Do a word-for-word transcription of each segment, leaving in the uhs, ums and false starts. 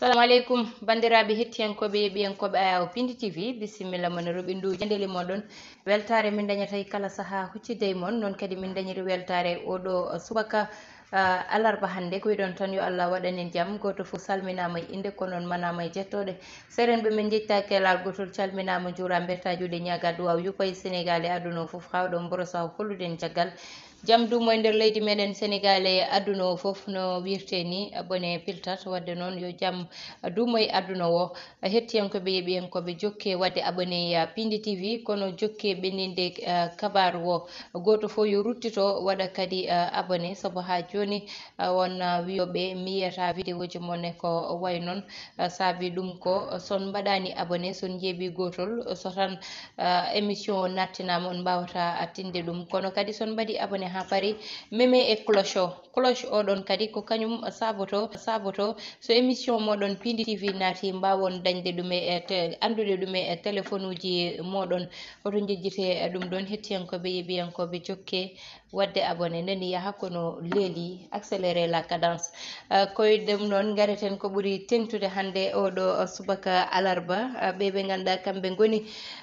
Salamu aleykum, banndiraaɓe hettiyankooɓe, yeeɓiyankooɓe Ayaw Pindi T V, bisimilla mon e roɓindu jendeli moɗon. Weltaare min dañata e kala sahaa huccitde e mon, noon kadi min dañiri weltaare oɗo subaka, ah, alarba hannde. Ko wiɗon tan, yo Allah waɗan en jam. Gooto fof salminaama e innde, ko noon manaama e jettooɗe. Seerenɓe men njettaaki e laal gootol, calminaama, njuuraama, mbertaa juuɗe, ñaagaa duwaaw yuppa e Senegaal e aduna o fof, haa oɗon mborosa o hollude en caggal. Jam duumo e nder leydi meɗen Senegaal e aduna o fof no wirte ni, bone piltat. Wadde noon yo jam duumo e aduna o. Hettiyankooɓe, yeeɓiyankooɓe, jokke waɗde abonné e Pindi T V, kono jokke ɓenninde, eh, kabaaru o. Gooto fof yo ruttito waɗa kadi, eh, abonné, sabu haa jooni, eh, won, eh, wiyooɓe mi yiyata vidéoji mon e ko wayi noon. Eh, saabi ɗum ko son mbaɗaani abonné, son njeeɓi gootol, so tan, eh, émission o nattinaama, on mbaawata attinde ɗum. Kono kadi son mbaɗi abonné haa paari, meme e cloche o. Cloche oɗon kadi ko kañum saboto, saboto. So émission moɗon Pindi T V naati, mbaawon dañde ɗum e, e te-, anndude ɗum e, e téléphone uji moɗon. Hoto njejjite, e, ɗum ɗon, hettiyankooɓe, yeeɓiyankooɓe, jokke waɗde abonné. Nani yaha kono leeli, accélérer la cadence. Eh, ko e ɗum noon ngareten ko ɓuri teŋtude hannde oɗo subaka alarba. Eh, ɓe ɓe ngannduɗaa kamɓe ngoni,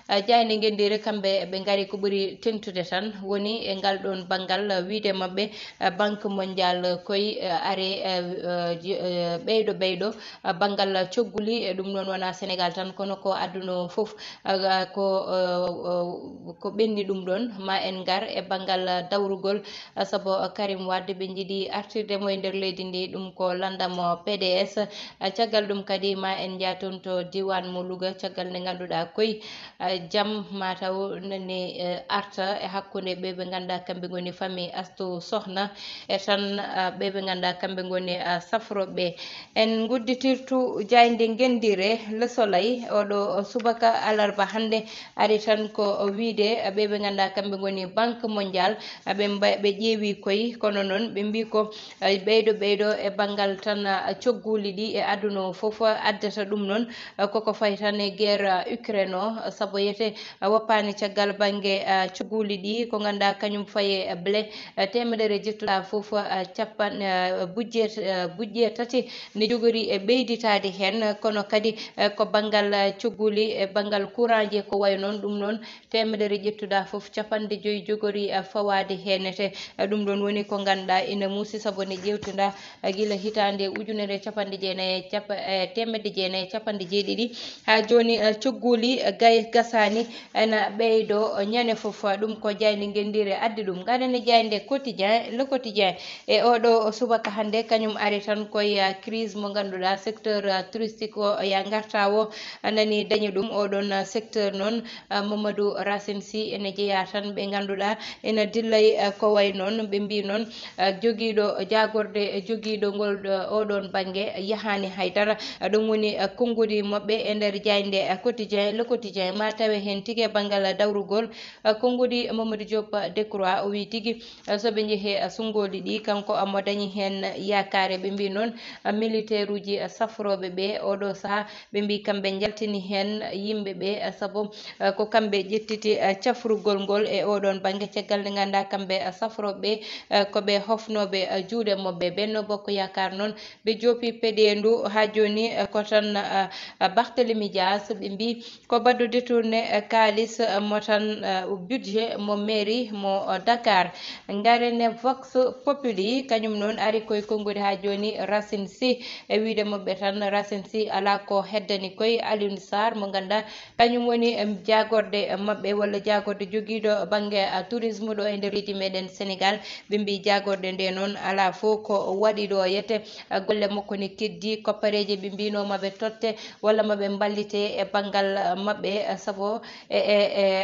eh, jaaynde ngenndire, kamɓe ɓe ngari ko ɓuri teŋtude tan woni e ngal ɗoon banngal, eh, wiyde maɓɓe, eh, Banque Mondiale koy, eh, are, eh, eh, ji-, eh, ɓeyɗo ɓeyɗo, eh, banngal cogguli, e ɗum noon wonaa Senegaal tan kono ko aduna o fof, eh, ko, eh, eh, ko ɓenni ɗum ɗoon. Ma en ngar e banngal dawrugol, eh, sabu Karim Wade ɓe njiɗi artirde mo e nder leydi ndi, ɗum ko lanndam P D S. Eh, caggal ɗum kadi ma en njah toon to diiwaan mo Louga, caggal nde ngannduɗaa koy, eh, jam mataw nani, eh, arta e hakkunde ɓe ɓe ngannduɗaa kamɓe ngoni famille Astou Sokhna e tan, eh, ɓe ɓe ngannduɗaa kamɓe ngoni, eh, safrooɓe. En ngudditirtu jaaynde ngenndire Le Soleil oɗo subaka alarba hannde ari tan ko wiyde, eh, ɓe ɓe ngannduɗaa kamɓe ngoni Banque Mondiale, eh, ɓe mba-, ɓe ƴeewi koy, kono noon ɓe mbii ko, eh, ɓeyɗo ɓeyɗo e banngal tan, eh, cogguli ɗi e aduna o fof addata ɗum noon, eh, koko fayi tan e guerre, eh, Ukraine o, eh, sabu yete, eh, woppaani caggal bannge, eh, cogguli ɗi ko ngannduɗaa kañum fayi e blé, eh, teemedere jettuɗaa fof, eh, cappan-, eh, bujje, eh, bujje tati ne jogori e ɓeyditaade heen, kono kadi, eh, ko banngal, eh, cogguli e banngal courant ji ko wayi noon, ɗum noon teemedere ƴettuɗaa fof, capanɗe joyi jogori, eh, fawaade heen. Te, eh, ɗum ɗoon woni ko ngannduɗaa ina muusi, sabu nde ƴeewtuɗaa, eh, gila hitaande ujunere capanɗe jeenayi e capa-, eh, teemedde jeenayi e capanɗe jeeɗiɗi haa jooni, eh, cogguli, eh, gay gasaani ena ɓeydo, eh, ñande fof. Ɗum ko jaaynde ngenndire addi ɗum. Ngaren e jaaynde Quotidien, Le Quotidien, e oɗo subaka hannde, kañum ari tan ko e, eh, crise mo ngannduɗaa secteur, eh, touristique o ya ngarta o, eh, nani dañi ɗum. Oɗon, eh, secteur noon, eh, Mamadou Racine Sy ene jeyaa tan ɓe ngannduɗaa ena dillay, eh, ko way noon. Ɓe mbii noon, eh, jogiiɗo jaagorde, eh, jogiiɗo ngol, eh, oɗon bannge yahaani haydara. Eh, ɗum woni, eh, konngudi maɓɓe e nder jaaynde, eh, Quotidien, Le Quotidien. Ma tawe heen tigi e banngal dawrugol, eh, konngudi Mamadou Diop Decroix, o wii tigi, eh, so ɓe njehii, eh, sunngooli ɗi, kanko, eh, mo dañi heen yaakaare. Ɓe mbii noon, eh, militaire uji, eh, safrooɓe ɓe oɗo sahaa, ɓe mbii kamɓe njaltini heen yimɓe ɓe, eh, sabu, eh, ko kamɓe ƴettiti, eh, cafrugol ngol e oɗon bannge, caggal nde ngannduɗaa kamɓe, eh, safrooɓe, eh, ko ɓe hofnooɓe, eh, juuɗe maɓɓe. Benno Bokk Yaakaar noon, ɓe joopi peɗeendu haa jooni, eh, ko tan, eh, eh, Barthélémy Dias, ɓe mbii ko baɗɗo détourné, eh, kaalis, eh, mo tan, eh, budget mo mairie mo, eh, Dakar. Ngaren e Vox Populi, kañum noon ari koye konngudi haa jooni Racine Sy. E wiyde maɓɓe tan, Racine Sy alaa ko heddani koye Alioune Sarr mo ngannduɗaa kañum woni, em, jaagorde maɓɓe walla jaagorde jogiiɗo bannge, eh, tourisme ɗo e nder leydi meɗen Senegaal. Ɓe mbii jaagorde nde noon alaa fof ko waɗi ɗo yete, eh, golle makko ne keddi, koppareeje ɓe mbiinoo maɓe totte walla maɓe mballite e banngal, eh, maɓɓe, eh, sabu e, e,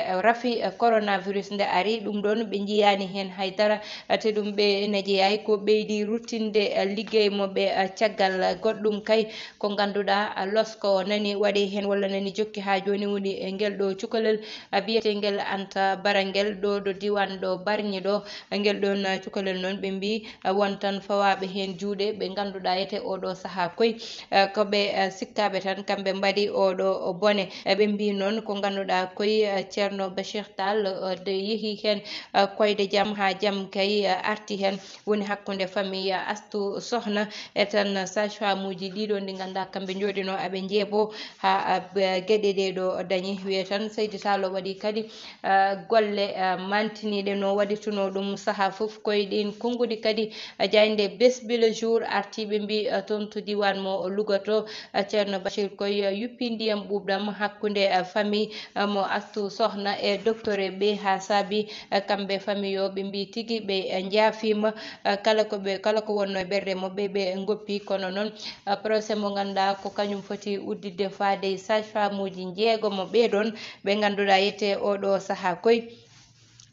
e rafi, eh, coronavirus nde ari, ɗum ɗoon ɓe njiyaani heen haydara, eh, te ɗum ɓe ene jeyaay ko ɓeydi ruttinde, eh, liggey maɓɓe, eh, caggal, eh, goɗɗum kay ko ngannduɗaa, eh, losko nani waɗi heen walla nani jokki haa jooni woni, eh, ngel ɗo cukalel, eh, biyetengel Anta Barangel ɗo, ɗo diiwaan ɗo Barñi ɗo, eh, ngel ɗoon, eh, cukalel noon ɓe mbii, eh, won tan fawaaɓe heen juuɗe ɓe ngannduɗaa ete oɗo sahaa koy, eh, ko ɓe, eh, sikkaaɓe tan kamɓe mbaɗi oɗo bone. Eh, ɓe mbii noon ko ngannduɗaa koy, eh, Ceerno Bachir Tall, eh, de yehi heen, eh, koyde jam haa jam kay, eh, arti heen, woni hakkunde famille Astu Sohna e tan sage-femme uji ɗiɗo ɗi ngannduɗaa kamɓe njooɗino aɓe njeebo haa, eh, geɗe ɗe ɗo dañi. Wiye tan Seydi Tall waɗi kadi, eh, golle, eh, mantiniiɗe no waɗitunoo ɗum sahaa fof. Koye ɗiin konnguɗi kadi, eh, jaaynde Bes Bi Le Jour arti, ɓe mbi, eh, toon to diiwaan mo Louga to, eh, Ceerno Bachir Koye, eh, yuppi ndiyam ɓuuɓɗam hakkunde, eh, famille, eh, mo Astu Sohna e docteur e ɓe haa saabi, eh, kamɓe famille o ɓe mbi tigi ɓe, eh, njaafiima, eh, kala ko ɓe, kala ko wonno e ɓerɗe maɓɓe ɓe ngoppi. Kono noon, eh, procès mo ngannduɗaa ko kañum foti udditde faade e sage-femme uji njeegomo ɓee ɗoon ɓe ngannduɗaa yette oɗo sahaa koye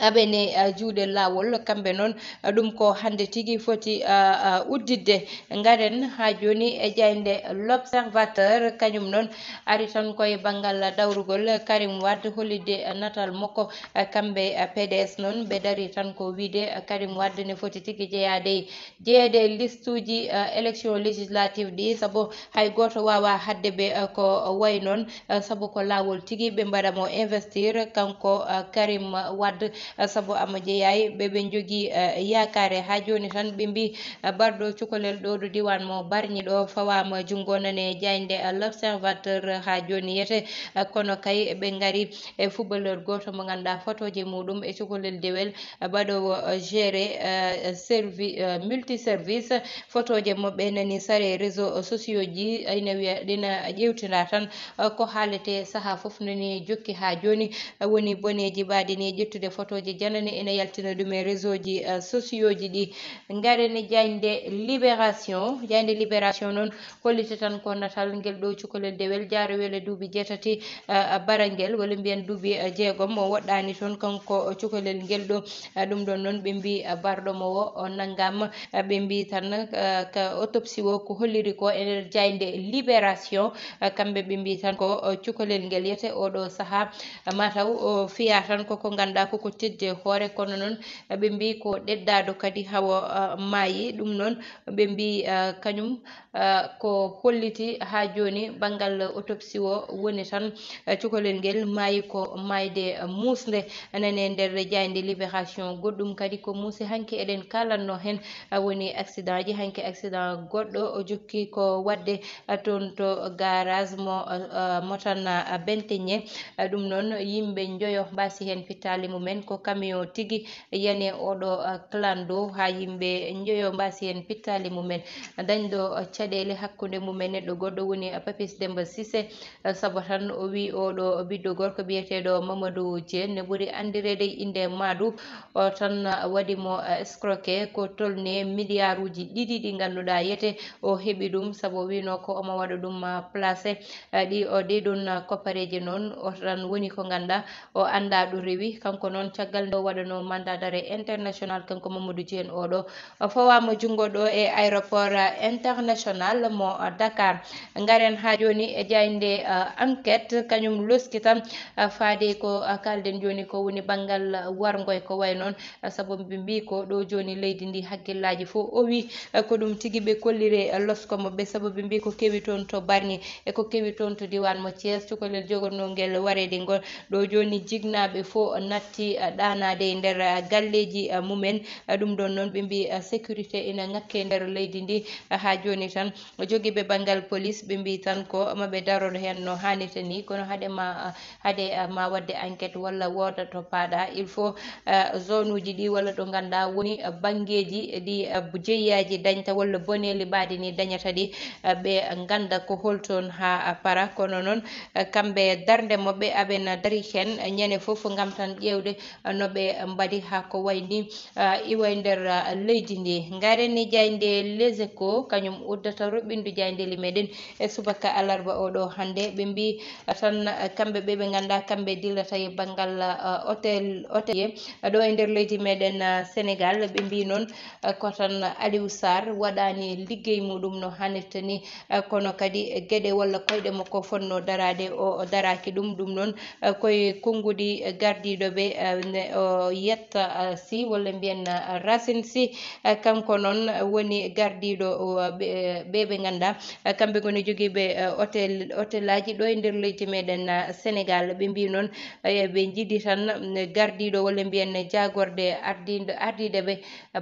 aɓene, eh, juuɗe laawol. Kamɓe noon, eh, ɗum ko hannde tigi foti, eh, eh, udditde. Ngaren haa jooni e jaaynde L'Observateur, kañum noon ari tan koye banngal dawrugol Karim Wade, hollitde natal makko, eh, kamɓe, eh, P D S noon ɓe dari tan ko wiyde, eh, Karim Wade ne foti tigi jeyaade, jeyeede e listuuji, eh, élection législative ɗi, sabu hay gooto waawaa haɗde ɓe, eh, ko wayi noon, eh, sabu ko laawol tigi ɓe mbaɗa mo investir, kanko, eh, Karim Wade, eh, sabu omo jeyaa e ɓe ɓe njogii, eh, yaakaare. Haa jooni tan ɓe mbi, eh, barɗo cukalel ɗo ɗo diiwaan mo Bargny ɗo fawaama junngo nane jaaynde, eh, L'Observateur haa jooni yete, eh, kono kay ɓe ngari e footballeur gooto mo ngannduɗaa fotooje muɗum e cukalel dewel, eh, baɗoowo, eh, gérer, eh, servi-, eh, multiservice. Fotooje maɓɓe nani sare réseaux sociaux ji, ina wiya, ina ƴeewtinda tan, eh, ko haalete sahaa fof nani jokki haa jooni, eh, woni boneeji mbaɗi ni ƴettude fotooje janane ina yaltina ɗum e réseau ji, eh, sociaux ji ɗi. Ngaren e jaaynde Libération, jaaynde Libération noon holliti tan ko natal ngel ɗo cukalel dewel jaarowel e duuɓi jeetati, eh, barangel, walla mbiyen duuɓi, eh, jeegom, mo woɗɗaani toon kanko cukalel ngel ɗo. Eh, ɗum ɗoon noon ɓe mbi, eh, barɗo mo o, o nanngaama. Eh, ɓe mbi tan, eh, ka autopsie o ko holliri ko e nder jaaynde Libération. Eh, kamɓe ɓe mbi tan ko, eh, cukalel ngel yete oɗo sahaa, eh, mataw o fiya tan koko ngannduɗaa koko teddi e hoore, kono noon, eh, ɓe mbi ko ɗeddaado kadi hawo, eh, maayi. Ɗum noon ɓe mbi, eh, kañum, eh, ko holliti haa jooni banngal autopsie o woni tan, eh, cukalel ngel maayi ko maayde, eh, muusnde. Nane nder jaaynde Libération. Goɗɗum kadi ko muusi hanki eɗen kaalanno heen, eh, woni accident ji. Hanki accident goɗɗo o jokki ko waɗde, eh, toon to garage mo, eh, eh, Motana, eh, Benteñe. Eh, ɗum noon yimɓe njoyo mbaasi heen pittaali mumen, ko camion tigi yani oɗo, eh, clando, haa yimɓe njoyo mbaasi heen pittaali mumen. Dañɗo, eh, caɗeele hakkunde mum e neɗɗo goɗɗo woni, eh, Papis Demba Cissé, eh, sabu tan o wi oɗo ɓiɗɗo gorko biyeteeɗo Mamadou Dieng, ne ɓuri anndireede e innde Madou. O tan, eh, waɗi mo, eh, escroqué ko tolni miliyaaruuji ɗiɗi ɗi ngannduɗaa yete o heɓi ɗum, sabu o wino ko omo waɗa ɗum, eh, placé, eh, ɗi, o ɗi ɗum, eh, koppareeje noon. O tan woni ko ngannduɗaa o anndaa ɗo rewi. Kanko noon, caggal nde o waɗanoo mandat d'arrêt international, kanko Mamadou Dieng oɗo, o fawaama junngo ɗo e aéroport, eh, international mo, eh, Dakar. Ngaren haa jooni e jaaynde, eh, Enquête, kañum loski tan, eh, faade ko, eh, kaalden jooni ko woni banngal warngo e ko wayi noon, eh, sabu ɓe mbi ko ɗo jooni leydi ndi hakkillaaji fof o wi, eh, ko ɗum tigi ɓe kolliri, eh, losko maɓɓe, sabu ɓe mbi ko kewi toon to Bargny e ko kewi toon to diiwaan mo Thiès, cukalel jogornoo ngel wareede ngol. Ɗo jooni jignaaɓe fof natti, eh, ɗaanaade e nder, eh, galleeji, eh, mumen. Eh, ɗum ɗoon noon ɓe mbi, eh, sécurité ina ŋakke nder leydi ndi, eh, haa jooni tan. Jogiiɓe banngal police ɓe mbi tan ko maɓe daroɗo heen no haanirta ni, kono hade ma, eh, hade, eh, ma waɗde enquête walla wooda to paaɗa, il faut, eh, zone uji ɗi walla ɗo ngannduɗaa woni, eh, banngeeji ɗi, eh, jeyaaji dañta walla boneeli mbaɗi ni dañata ɗi, eh, ɓe ngannda ko holtoon haa, eh, para. Kono noon, eh, kamɓe darnde maɓɓe aɓena dari heen, eh, ñande fof ngam tan ƴeewde, eh, no ɓe mbaɗi haa ko wayi ni, eh, iwa e nder, eh, leydi ndi. Ngaren e jaaynde Les Échos, kañum uddata roɓɓindu jaayndeeli meɗen e subaka alarba oɗo hannde. Ɓe mbi, eh, tan, eh, kamɓe ɓe ɓe ngannduɗaa kamɓe dillata e banngal, eh, hôtel, hôtelier, eh, ɗo e nder leydi meɗen, eh, Sénégal. Ɓe mbi noon, eh, ko tan Aliou Sarr waɗaani liggey muɗum no haanirta ni, eh, kono kadi geɗe walla koyɗe makko fotnoo daraade, o, o daraaki ɗum. Ɗum noon, eh, koye konnguɗi gardiiɗo ɓe, eh, Ne o yetta, ah, si walla mbiyen, ah, Racine si, ah, kanko noon woni gardiiɗo, o, ɓe, ɓe ɓe ngannduɗaa, ah, kamɓe ngoni jogiiɓe, ah, hôtel, hôtelaaji ɗo e nder leydi meɗen, ah, Sénégal. Ɓe mbii noon, eh, ɓe njiɗi tan, mm, gardiiɗo walla mbiyen jaagorde ardiiɗo, ardiiɗo ɓe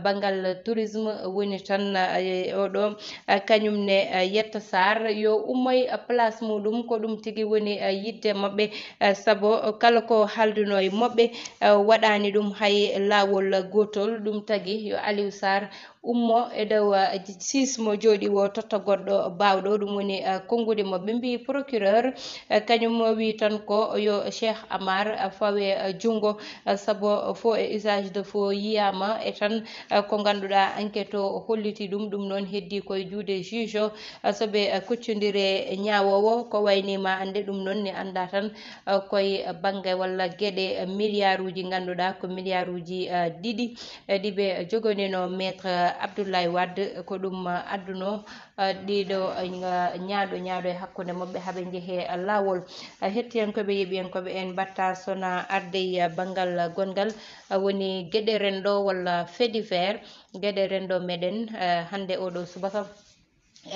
banngal tourisme woni tan, eh, oɗo, eh, kañum ne, eh, Yetta Sarr yo ummoy, eh, place muɗum. Ko ɗum tigi woni, eh, yiɗde maɓɓe, eh, sabu kala ko haalduno e maɓɓe, eh, waɗaani ɗum hay laawol gootol. Ɗum tagi yo Aliou Sarr ummo e dow, eh, siis mo jooɗi o totta goɗɗo baawɗo, ɗum woni, eh, konnguɗi mo. Ɓe mbii procureur, eh, kañum o wii tan ko yo Cheikh Amar, eh, fawe, eh, junngo, eh, sabu faux et usage de faux yiyaama e tan, eh, ko ngannduɗaa enquête o holliti ɗum, ɗum noon heddi koye juuɗe juge o, eh, so ɓe, eh, kuccondire ñaawoowo ko wayni ma annde ɗum noon ne annda tan, eh, koye bannge walla geɗe, eh, milliarduuji ngannduɗaa ko milliarduuji, eh, ɗiɗi, eh, ɗi ɓe jogonino Maître Abdoulaye Wade, ko ɗum, eh, adduno, eh, ɗiɗo, eh, ñaaɗo, ñaaɗo e hakkunde maɓɓe haa ɓe njehee, eh, laawol. Eh, hettiyankooɓe, yeeɓiyankooɓe en mbaɗta sona arde e, eh, banngal gonngal, eh, woni geɗe renndo walla fait divers, geɗe renndo meɗen, eh, hannde oɗo subaka.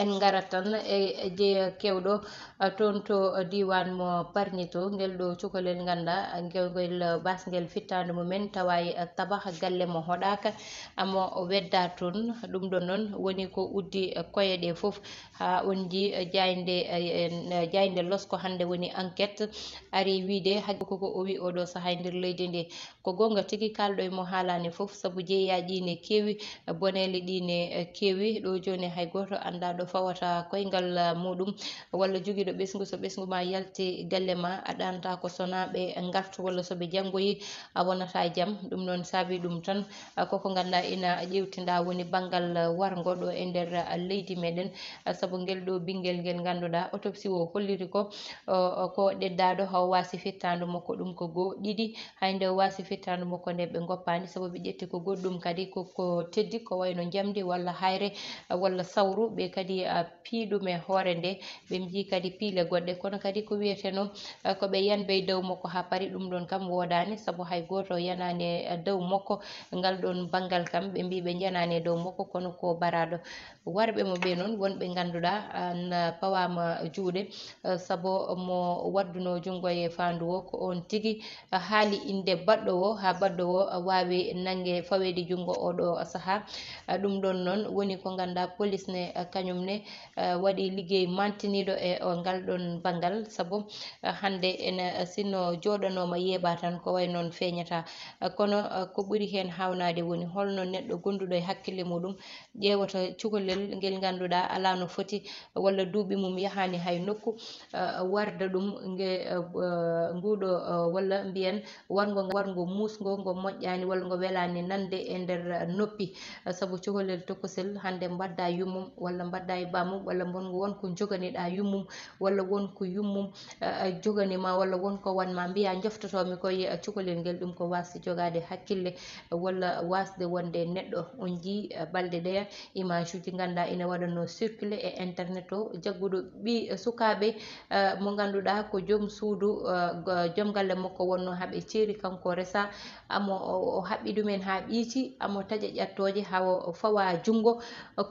En ngarat tan e, e jeya kewɗo, eh, toon to, eh, diiwaan mo Bargny to, ngel ɗo cukalel ngannduɗaa, ngel, ngel, eh, basngel fittaandu mumen tawa e, eh, tabax galle mo hoɗaaka, amo o wedda toon. Ɗum ɗo noon woni ko uddi, eh, koye ɗe fof, haa on njii, eh, jaaynde, eh, en, eh, jaaynde losko hannde woni enquête ari wiide hay koko o wi oɗo sahaa e nder leydi ndi. Ko goonga tigi, kaalɗo e mo haalaani fof, sabu jeyaaji ne keewi, boneeli ɗi ne keewi. Ɗo jooni hay gooto anndaa ɗo fawata koyngal, ah, muɗum, walla jogiiɗo ɓesngu, so ɓesngu ma yalti galle ma, a ɗaantaako so na ɓe ngartu, walla so ɓe janngoyi, a wonata jam. Ɗum noon saabi ɗum tan, ah, koko ngannduɗaa ina ƴeewtinda woni banngal, ah, warngo ɗo e nder, ah, leydi meɗen, ah, sabu ngel ɗo ɓinngel ngel ngannduɗaa autopsie o holliri ko, o, o, ko ɗeddaaɗo, haw waasi fittaandu makko ɗum ko goo, ɗiɗi, hay nde o waasi fittaandu makko nde ɓe ngoppaani, sabu ɓe ƴetti ko goɗɗum kadi ko, ko teddi, ko wayno njamndi walla hayre, walla sawru, ɓe kadi, ah, pii ɗum e hoore nde, ɓe njii kadi piile goɗɗe. Kono kadi ko wiyeteno, ah, ko ɓe yanɓe e dow makko haa paari, ɗum ɗon kam woodaani, sabu hay gooto yanaani e dow makko. Ngal ɗon banngal kam, ɓe mbii ɓe njanaani e dow makko, kono ko baraaɗo. Warɓe mo ɓe noon, wonɓe ngannduɗaa, ah, na pawaama juuɗe, ah, sabu mo wadduno junngo e faandu o, ko oon tigi, ah, haali innde baɗɗo o, haa baɗɗo o, ah, waawi nannge faweede junngo oɗo sahaa. Ah, ɗum ɗon noon woni ko ngannduɗaa, polis ne, ah, kañum ne, ah, waɗi liggey mantiniiɗo e o ngal ɗon banngal, sabu, ah, hannde ene, ah, sinno jooɗanooma yeeɓa tan, ko way noon feeñata. Ah, kono, ah, ko ɓuri heen haawnaade woni holno neɗɗo gonduɗo e hakkille muɗum ƴeewata cukalel ngel ngannduɗaa alaa no foti, walla duuɓi mum yahaani hay nokku, ah, warda ɗum nge, ah, ah, nguuɗo, ah, walla mbiyen warngo, warngo muusngo, ngo moƴƴaani walla ngo welaani nande e nder, ah, noppi. Ah, sabu cukalel tokosel hannde mbaɗda yummum walla mbaɗda e bammum walla mbon won ko joganiɗa yummum walla won ko yummum, ah, ah, jogani ma walla won ko wan ma mbiya joftotoomi koye, ah, cukalel ngel, ɗum ko wasde jogaade hakkille walla wasde wonde neɗɗo. On njii, eh, balɗe ɗe image uji ngannduɗaa ina waɗanoo circulé e internet o, jagguɗo ɓii, eh, sukaaɓe, eh, mo ngannduɗaa ko joom suudu, eh, go-, joom galle makko wonnoo haa ɓe ceeri, kanko resa, amo o, o haɓɓi ɗumen haa ɓiiti, amo taƴa ƴattooje haa o fawa junngo.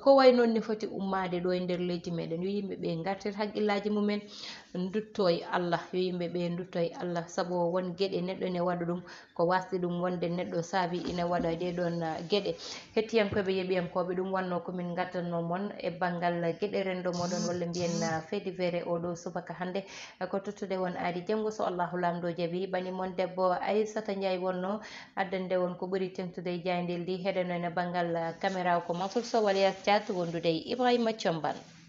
Ko way noon ne foti ummaade ɗo e nder leydi meɗen. Yo yimɓe ɓe ngartir haqqillaaji mumen, ndutto e Allah. Yo yimɓe ɓe ndutto e Allah, sabu won geɗe neɗɗo ne waɗa ɗum, ko wasde ɗum wonde neɗɗo saabi ina waɗa ɗee ɗoon, ah, geɗe. Hettiyankooɓe, yeeɓiyankooɓe, ɗum wannoo ko min ngaddanno mon e banngal geɗe renndo moɗon, walla mbiyen, ah, fait divers oɗo subaka hannde. Ah, ko tottude won aadi janngo, so Allahu Laamɗo jaɓi. Bani mon debbo Aissata Ndiaye wonnoo addande won ko ɓuri teŋtude e jaayndeldi. Heɗeno ene banngal, ah, caméra o ko Mansour Sow, Waliyas Thiat, wondude e Ibrahima Thiombane.